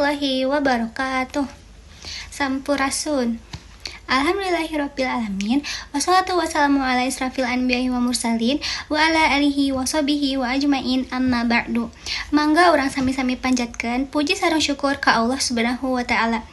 Warahmatullahi wabarakatuh. Sampurasun. Alhamdulillahirabbil alamin. Wassalatu wassalamu ala israfil anbiya'i wa mursalin wa ala alihi wa sahbihi wa ajmain, amma ba'du. Mangga urang sami-sami panjatkeun puji sareng syukur ka Allah Subhanahu wa Ta'ala.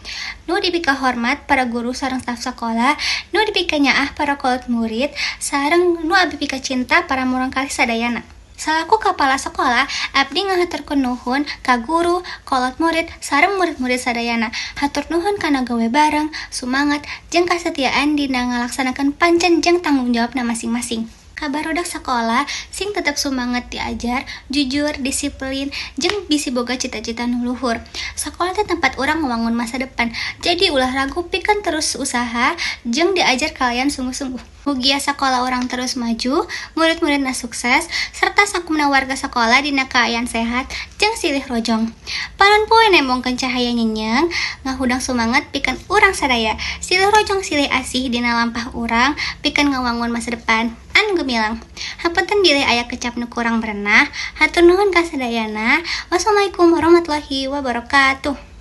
Nu dipika hormat para guru sareng staf sekolah, nu dipika nyaah para kolot murid, sareng nu abdi pika cinta para murangkalih sadayana. Salaku kepala sekolah, abdi ngahaturkeun nuhun ka guru, kolot murid, sareng murid-murid sadayana. Hatur nuhun kana gawe bareng, sumangat, jeung kasetiaan dina ngalaksanakeun pancen jeung tanggung jawabna masing-masing. Ka barudak sekolah, sing tetep sumanget diajar, jujur, disiplin, jeung bisi boga cita-cita nu luhur. Sekolah teh tempat urang ngawangun masa depan. Jadi ulah ragu pikeun terus usaha jeung diajar kalayan sungguh-sungguh. Mugia sekolah urang terus maju, murid-muridna sukses, serta sakumna warga sekolah dina kaayaan sehat jeung silih rojong. Panon poe nembongkeun cahaya nyenyeng, ngahudang sumanget pikeun urang sadaya. Silih rojong, silih asih dina lampah urang pikeun ngawangun masa depan anu gemilang. Hapunten bilih aya kecap nu kurang berenah. Hatur nuhun ka sadayana. Wassalamualaikum warahmatullahi wabarakatuh.